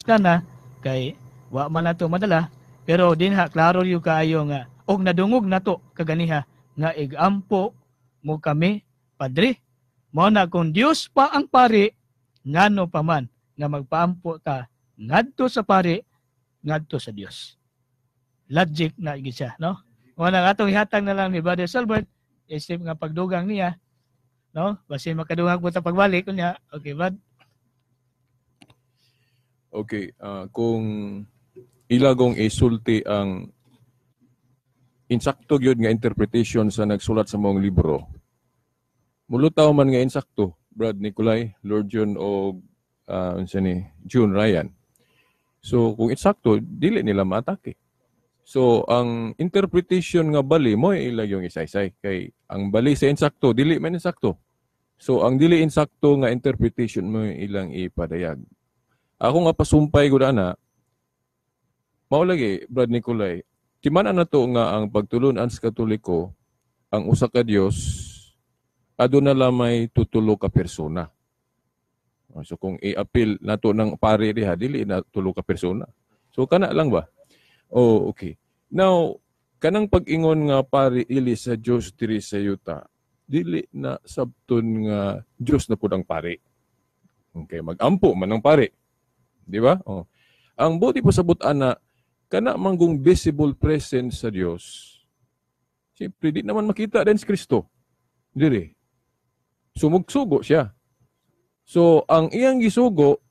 Na kay wa man nato madala, pero dinha klaro gyud kaayo nga og nadungog nato kaganiha nga igampo mo kami, Padre. Mao na kung Dios pa ang pari, ngano pa man nga magpaampo ta ngadto sa pari ngadto sa Dios? Logic na gyud siya, no? Mao na atong ihatag na lang ni Brother Salbert isip nga pagdugang niya, no? Basin makadungag po ta pagbalik unya. Okay, Brad. Okay, kung ilagong isulti ang insakto gyud nga interpretation sa nagsulat sa maong libro, mulutaw man nga insakto, Brad Nicolai, Lord John o unsa ni June Ryan. So kung insakto, dili nila maatake. So ang interpretation nga bali mo ila yung isaysay kay ang bali sa insakto dili man insakto. So ang dili insakto nga interpretation mo ilang ipadayag. Ako nga pasumpay ko ana, mao lagi, Brad Nicolai, timan na to nga ang pagtulunan sa Katoliko, ang usa ka Dios, aduna lamay tutulo ka persona. So kung i-appeal nato ng pare diha, dili na tulo ka persona. So kana lang ba? Oh, okay. Now, kanang pag-ingon nga pari ili sa Dios diri sa yuta, dili na sabton nga Dios na pud ang pari. Okay, magampo man ang pari. Di ba? Oh. Ang buti po sabot ana, kana manggong visible presence sa Dios. Siyempre, di naman makita din si Kristo. Diri. Sumugsugo siya. So, ang iyang gisugo,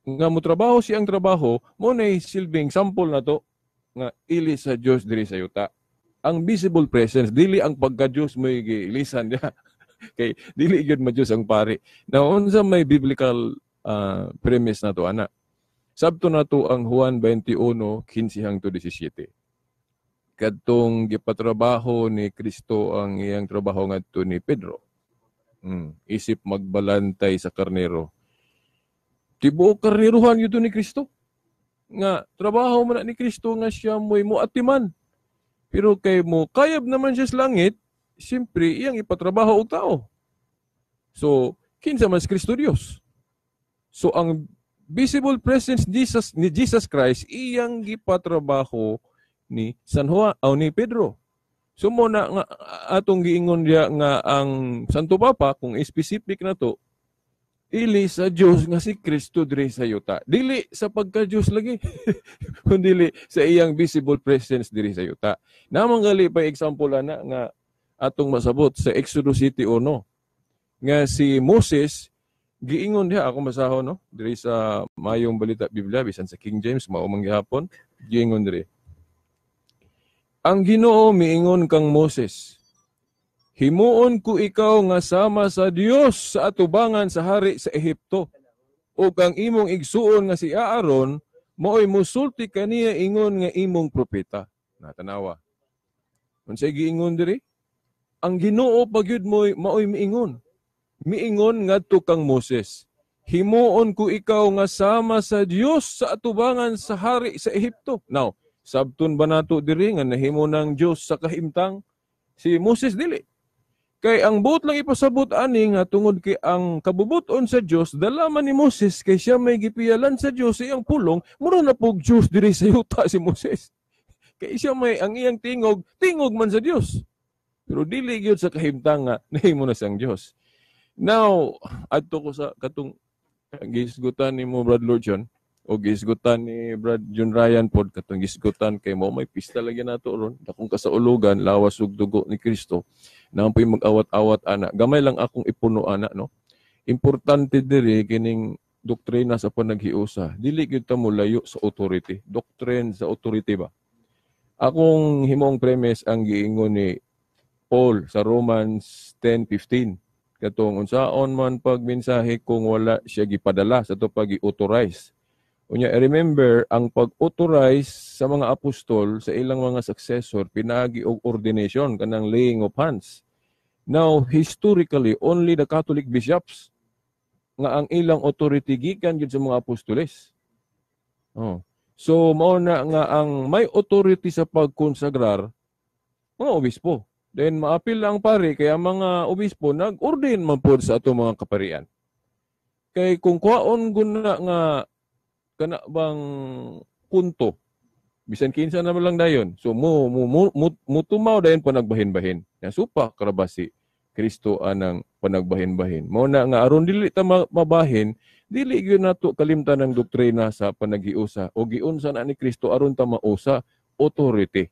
nga mo trabaho siyang trabaho, mo na silbing sample na to, nga ili sa Dios diri sa yuta. Ang visible presence, dili ang pagka-Dios mo giilisan niya. Kay dili gyud ma Dios ang pari. Now, unsa may biblical premise na to, ana? Sabto na to ang Juan 21:15 hangtod 17. Kadtong gipatrabaho ni Kristo ang iyang trabaho ngadto ni Pedro. Isip magbalantay sa karnero. Tibuok karneruhan yun ni Kristo. Nga trabaho man na ni Kristo nga siya mo'y muatiman. Pero kay mo kayab naman siya sa langit, siyempre iyang ipatrabaho og tao. So, kinsa man si Kristo Dios? So ang visible presence Jesus ni Jesus Christ iyang gipatrabaho ni San Juan o ni Pedro. So mo na nga atong giingon diya nga ang Santo Papa, kung specific na to, ili sa Dios nga si Kristo diri sa yuta. Dili sa pagka-Dios lagi, kundi sa iyang visible presence diri sa yuta. Namang gali pa example ana nga atong masabot sa Exodus 7:1 nga si Moses giingon diha, ako masahon, no, diri sa Mayong Balita Biblia, bisan sa King James mao man gihapon. Giingon diri, ang Ginoo miingon kang Moses, "Himuon ko ikaw nga sama sa Dios sa atubangan sa hari sa Ehipto, ug ang imong igsuon nga si Aaron maoy musulti kaniya ingon nga imong propeta." Natanawa, unsay giingon diri? Ang Ginoo pa gyud mo'y maoy miingon miingon ngadto kang Moses, "Himuon ko ikaw nga sama sa Dios sa atubangan sa hari sa Ehipto." Now, sabton ba nato diri nga nahimo ng Dios sa kahimtang si Moses? Dili. Kay ang buot lang ipasabot ani nga tungod kay ang kabubuton sa Dios dala man ni Moses, kay siya may gipiyalan sa Dios sa iyang pulong, mura na pug Dios diri sa yuta si Moses. Kay siya may ang iyang tingog, tingog man sa Dios. Pero dili gyud sa kahimtang nga nahimo na siyang Dios. Now, adto ko sa katong gisgutan ni mo, Brad Lord John, o gisgutan ni Brad John Ryan pod, katong gisgutan kay mo may pista lagi nato ron, dakong kasaulugan, lawas ug dugo ni Kristo. Naman po'y mag-awat-awat ana. Gamay lang akong ipuno ana, no. Importante diri kining doktrina sa panaghiusa. Dili gyud ta molayo sa authority. Doctrine sa authority ba? Akong himong premise ang giingon ni Paul sa Romans 10:15, katong unsaon man pagmensahe kung wala siya gipadala sa to pag-authorize? Unya, remember, ang pag-authorize sa mga apostol sa ilang mga successor pinaagi og ordination, kanang laying of hands. Now, historically, only the Catholic bishops nga ang ilang authority gikan gyud sa mga apostoles. Oh. So mao na nga ang may authority sa pagkonsagrar mga obispo. Then maapil lang pare kaya mga obispo nag-ordain man pod sa ato mga kaparian. Kay kung kuwaon guna nga kana bang punto, bisan kinsa na lang dayon. So mo mo mo, mo mutumaw dayon panagbahin-bahin. Nasupa karabasi Kristo anang panagbahin-bahin. Mao na nga aron dili ta mabahin, dili gyud nato kalimtan ang doktrina sa panaghiusa o giunsa na ni Kristo aron ta mausa authority.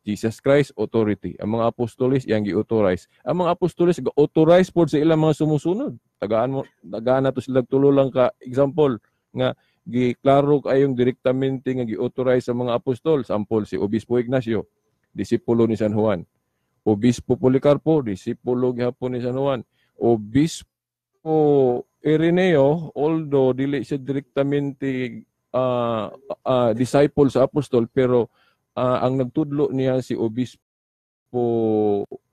Jesus Christ authority. Ang mga apostoles iyang gi-authorize. Ang mga apostoles ga-authorize pod sa ilang mga sumusunod. Tagaan mo, tagaan nato sila tulo lang ka example nga giklaro kayong direktamente nga gi-authorize sa mga apostol. Sample si Obispo Ignacio, disipulo ni San Juan. Obispo Policarpo, disipulo gihapon ni San Juan. Obispo Ireneo, although dili siya direktamente disciple sa apostol, pero ang nagtudlo niya si Obispo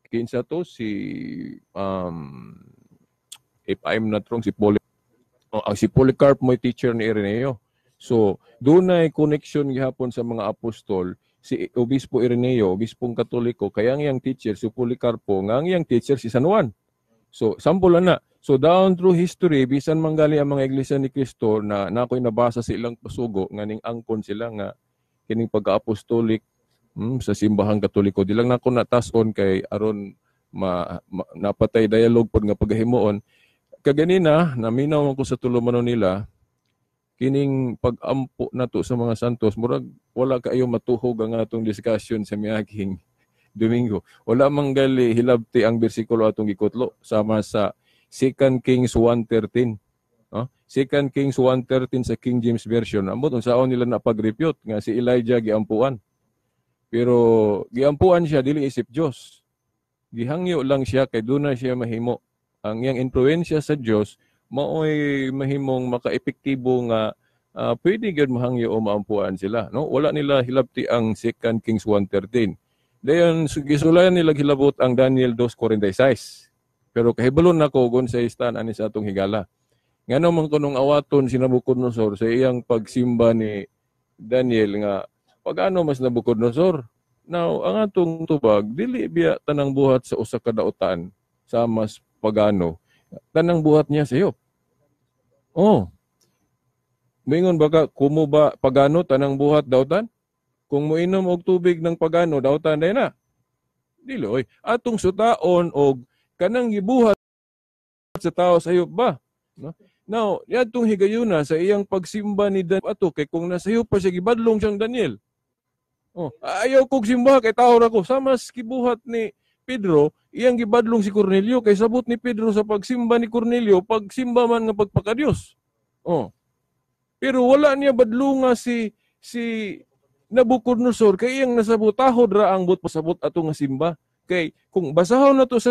kinsa to, si if I'm not wrong, si Poly, oh, si Polycarp mo'y teacher ni Ireneo. So dunay connection gihapon sa mga apostol si Obispo Ireneo, obispong Katoliko, kaya ang iyang teacher si Policarpo, nga ang iyang teacher si San Juan. So sample na. So down through history, bisan manggali ang mga iglesia ni Kristo na ako'y nabasa sa ilang pasugo nga ning angkon sila nga kining pagka-apostolic sa simbahang Katoliko. Di lang nako natas-on kay aron napatay dialogue pod nga paghimuon. Kaganina naminaw man ko sa tulumanon nila kining pag-ampo nato sa mga santos, murag wala kaayo matuhog ang atong discussion sa miaging Domingo. Wala man gali hilabti ang bersikulo atong gikutlo sama sa 2 Kings 1:13. No? 2 Kings 1:13 sa King James Version. Ambot unsaon nila na pag-refute nga si Elijah giampuan. Pero giampuan siya dili isip Dios. Gihangyo lang siya kay duna siya mahimo. Ang iyang impluwensya sa Dios maoy mahimong makaepektibo nga pwede gyud mahangyo o maampuan sila, no? Wala nila hilabti ang 2 Kings 1:13. Dayon gisulayan nila hilabot ang Daniel 2:46. Pero kahibalon nako gun sa istan ani sa atong higala. Ngano man kunong awaton si Nabucodonosor sa iyang pagsimba ni Daniel nga pag-ano mas Nabucodonosor? Now, ang atong tubag dili biya tanang buhat sa usa ka dautan sa mas pagano. Tanang buhat niya sa iyo. Oh. Moingon ba ka kumo ba pagano tanang buhat dautan? Kung moinom og tubig ng pagano dautan day na. Dili oy. Atong sutaon og kanang gibuhat sa tao sayop ba? No? Now, yadtong higayuna sa iyang pagsimba ni Daniel ato kay kung nasayop pa siya gibadlong siyang Daniel. Oh, ayaw kog simba kay tao ra ko. Sama sa gibuhat ni Pedro, iyang gibadlong si Cornelio kay sabot ni Pedro sa pagsimba ni Cornelio, pagsimba man nga pagpakadiyos. Oh. Pero wala niya badlunga si Nabucodonosor kay iyang nasabot tahod ra ang but pasabot ato nga simba. Kay kung basahon na to sa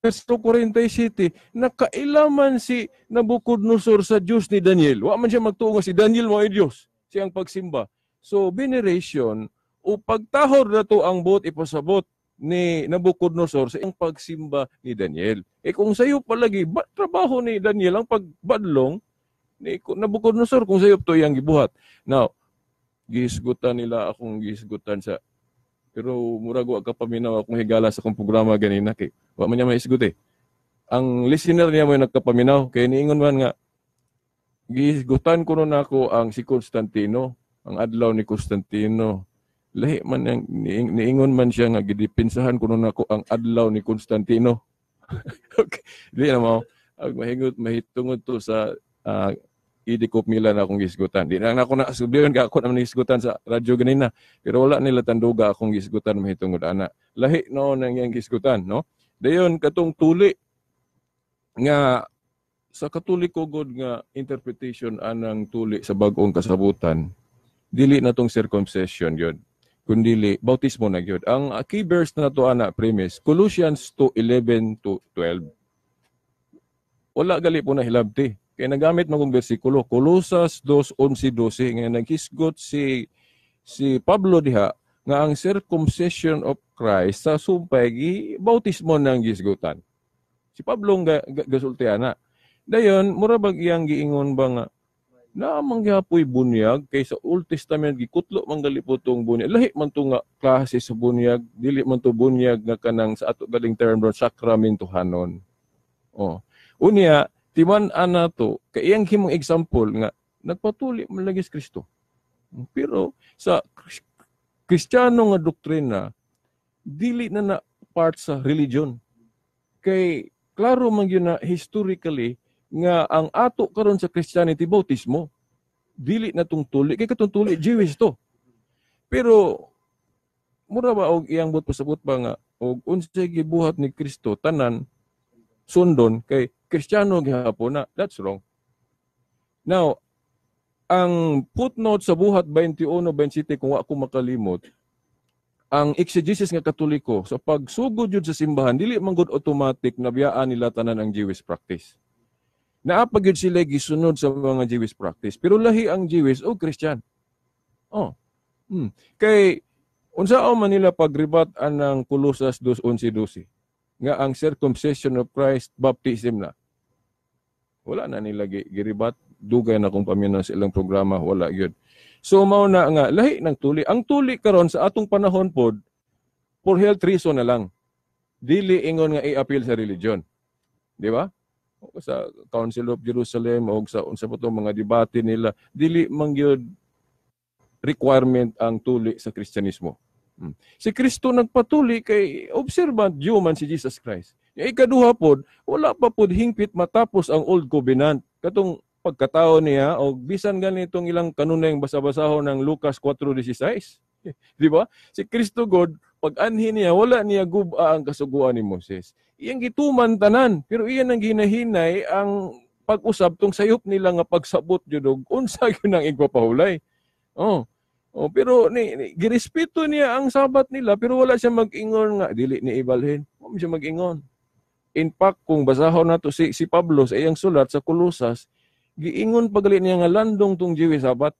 verso 47, nakailaman si Nabucodonosor sa Dios ni Daniel. Wa man siya magtuo nga si Daniel mo ay Dios siyang pagsimba. So veneration o pagtahod na to ang buot ipasabot ni Nabucodonosor sa iyang pagsimba ni Daniel. Eh kung sayo palagi, ba, trabaho ni Daniel ang pagbadlong ni Nabucodonosor kung sayo to iyang gibuhat. Now, gihisgutan nila akong gihisgutan sa pero murag wa ka paminaw akong higala sa akong programa ganina kay wa man niya mahisgot eh. Ang listener niya mo nagkapaminaw kay niingon man nga gihisgutan kuno nako ang si Constantino, ang adlaw ni Constantino. Lahi man yang niingon man siya nga gidipinsahan kuno nako ang adlaw ni Constantino. Okay. Di na mo ag mahingot mahitungod to sa Idikop Mila na akong gisgutan. Di na ako na subiyon ka ako naman gisgutan sa radyo ganina. Pero wala nila tanduga akong gisgutan mahitungod ana. Lahi no nang iyang gisgutan, no? Dayon katong tuli nga sa Katoliko god nga interpretation anang tuli sa bag-ong kasabutan, dili na tong circumcision gyud, kundili bautismo na gyud. Ang key verse na to ana premise, Colossians 2:11 to 12. Wala gali po na hilabti. Kaya nagamit mo kong bersikulo, Colosas 2:11-12, nga naghisgot si Pablo diha nga ang circumcision of Christ sa sumpay gi bautismo nang gisgutan. Si Pablo nga gasulti ana. Dayon mura bag iyang giingon ba nga naa man gihapoy bunyag kay sa Old Testament gikutlo man gali po tong bunyag. Lahi man to nga klase sa bunyag, dili man to bunyag nga kanang sa ato galing term ron sakramentohanon. Oh. Unya timan ana to kay iyang himong example nga Nagpatuli man lagi si Kristo. Pero sa Kristiyano nga doktrina, dili na na part sa religion. Kay klaro man gyud na historically nga ang ato karon sa Christianity, bautismo. Dili na tong tuli kay katong tuli, Jewish to. Pero mura ba og iyang buot pasabot ba nga og unsay gibuhat ni Kristo tanan sundon kay Kristiyano gihapon na? That's wrong. Now, ang footnote sa Buhat 21:27, kung wa ko makalimot, ang exegesis nga Katoliko, sa pagsugod yun sa simbahan, dili man gud automatic na biyaan nila tanan ang Jewish practice. Naa pa gyud sila gisunod sa mga Jewish practice, pero lahi ang Jewish o Christian. Oh. Kay unsaon man nila pagribat anang Kolosas 2:11-12 nga ang circumcision of Christ baptism na? Wala na nila giribat. Dugay na kung paminaw sa ilang programa, wala gyud. So mao na nga lahi ng tuli. Ang tuli karon sa atong panahon pod, for health reason na lang. Dili ingon nga i-appeal sa religion. Di ba? O sa Council of Jerusalem o sa unsa pa to mga debate nila, dili man gyud requirement ang tuli sa Kristyanismo. Si Kristo nagpatuli kay observant Jew man si Jesus Christ. Yung ikaduha pod, wala pa pod hingpit matapos ang Old Covenant. Katong pagkatao niya o bisan ganitong ilang kanunay basa-basahon ng Lucas 4:16. Di ba? Si Kristo God, pag anhi niya, wala niya guba ang kasuguan ni Moses. Iyang gituman tanan, pero iyan ang ginahinay ang pag-usab tong sayop nila nga pagsabot jud og unsa gyud ang igpapahulay. Oh. Oh, pero ni girespeto niya ang Sabat nila, pero wala siya mag-ingon nga dili ni ibalhin. Wala siya mag-ingon. In fact, kung basahon nato si Pablo sa iyang sulat sa Kolosas, giingon pagali niya nga landong tong Jewish Sabat.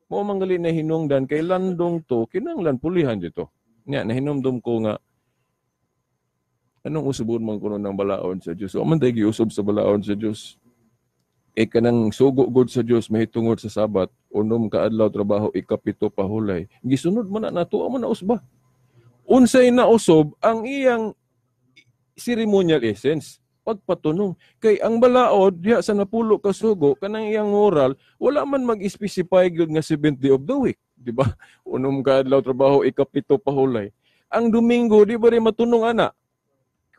Mao man gali na hinungdan kay landong to, kinahanglan pulihan dito. Nya nahinumdum ko nga anong usubon man kuno ng balaod sa Dios. O man tay giusob sa balaod sa Dios. E kanang sugo gud sa Dios mahitungod sa Sabat, 6 ka adlaw trabaho, ikapito pahulay. Gisunod man na nato, man na usba. Unsay nausab ang iyang ceremonial essence, pagpatunong. Kay ang balaod diha sa 10 ka sugo, kanang iyang moral, wala man mag-specify gyud nga seventh day of the week, di ba? 6 ka adlaw trabaho, ikapito pahulay. Ang Domingo di ba rin matunong ana?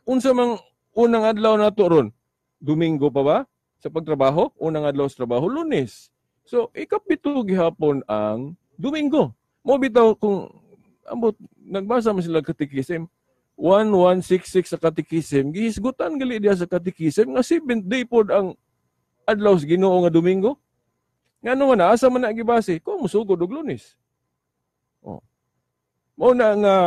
Unsa mang unang adlaw nato ron? Domingo pa ba? Sa pagtrabaho, unang adlaw sa trabaho, Lunes. So, ikapito gihapon ang Domingo. Mo bitaw kung ambot nagbasa man sila Catechism 1166 sa Catechism, gihisgutan gali diha sa Catechism nga seventh day pod ang adlaw sa Ginoo nga Domingo. Ngano man na, asa man na gibase? Kung musugod og Lunes. Oh. Mao na nga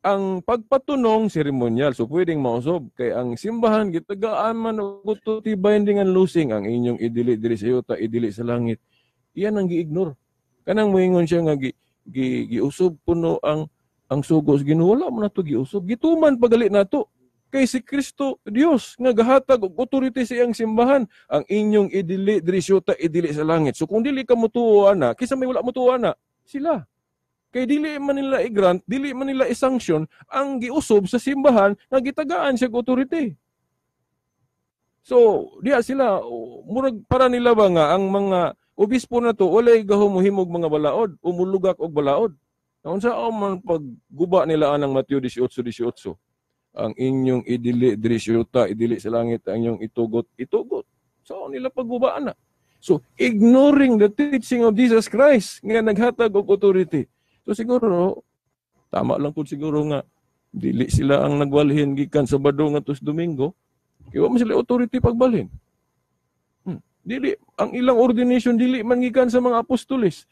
ang pagpatunong seremonyal, so pwedeng mausob kay ang simbahan gitagaan man og authority, binding and loosing, ang inyong idili diri sa yuta, idili sa langit. Iyan ang gi-ignore. Kanang moingon siya nga giusob puno ang sugo sa Ginoo, wala man nato giusob. Gituman pagali nato. Kay si Kristo Dios nga gahatag og authority sa iyang simbahan, ang inyong idili diri sa yuta, idili sa langit. So kung dili ka motuo ana, kinsa may wala motuo ana? Sila. Kay dili man nila i-grant, dili man nila i-sanction ang giusob sa simbahan nga gitagaan siya og authority. So, diha sila, murag para nila ba nga ang mga obispo na to walay gahumuhimog mga balaod, umulugak og balaod. Unsa man pagguba nila anang Mateo 18:18? Ang inyong idili diri sa yuta, idili sa langit, ang inyong itugot, itugot. So nila paggubaan na. So ignoring the teaching of Jesus Christ nga naghatag og authority. So siguro tama lang pud siguro nga dili sila ang nagbalhin gikan Sabado ngadto sa Domingo. Kay wa man sila authority pagbalhin. Dili ang ilang ordination dili man gikan sa mga apostoles.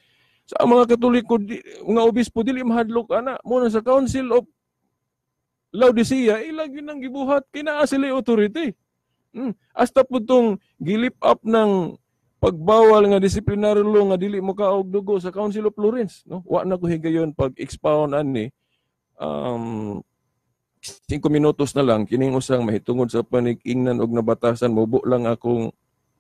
Sa mga Katoliko di, mga obispo dili mahadlok ana. Mo na sa Council of Laodicea ilang yun ang gibuhat kay naa sila authority. Hasta pud tong gilip up ng pagbawal nga disciplinary law nga dili mo kaog dugo sa Council of Florence, no? Wa na ko higayon pag expound ani. 5 minutos na lang kining usang mahitungod sa panig-ingnan og nabatasan, mubo lang akong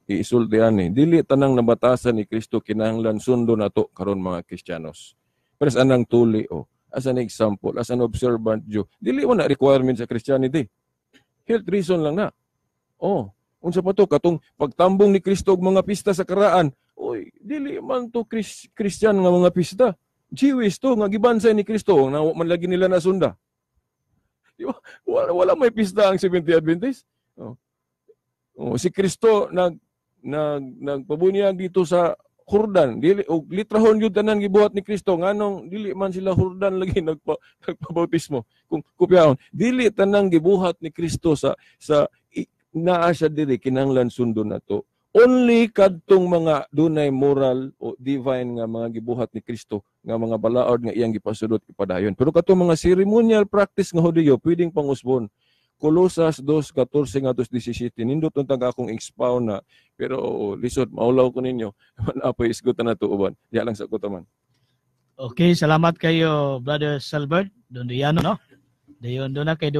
iisulti ani. Dili tanang nabatasan ni Kristo kinahanglan sundo nato karon mga Kristiyanos. Pero sa anang tuli o as an example, as an observant Jew, dili mo na requirement sa Christianity. Health reason lang na. Oh, unsa pa to katong pagtambong ni Kristo og mga pista sa karaan, o Dili man to Christian nga mga pista. Jewish to nga gibansay ni Kristo na man lagi nila nasunda. Di ba? Wala may pista ang Seventh-day Adventist. Oh. Oh, si Kristo nag nag nagpabunyag dito sa Jordan. Dili og litrahon gyud tanan gibuhat ni Kristo, nganong dili man sila Jordan lagi nagpabautismo? Kung kopyaon, dili tanang gibuhat ni Kristo sa naa siya diri kinahanglan sundon nato. Only kadtong mga dunay moral o divine nga mga gibuhat ni Kristo nga mga balaod nga iyang gipasudot, ipadayon. Pero katong mga ceremonial practice nga Hudiyo, pwedeng pangusbon. Colosas 2:14 ngadto 17. Nindot untang akong expound na, pero oo, lisod, maulaw ko ninyo. Naa poy isgutan na uban. Diya lang sa ko taman. Okay, salamat kayo, Brother Salbert Dondiano, no? Dayon doon na kay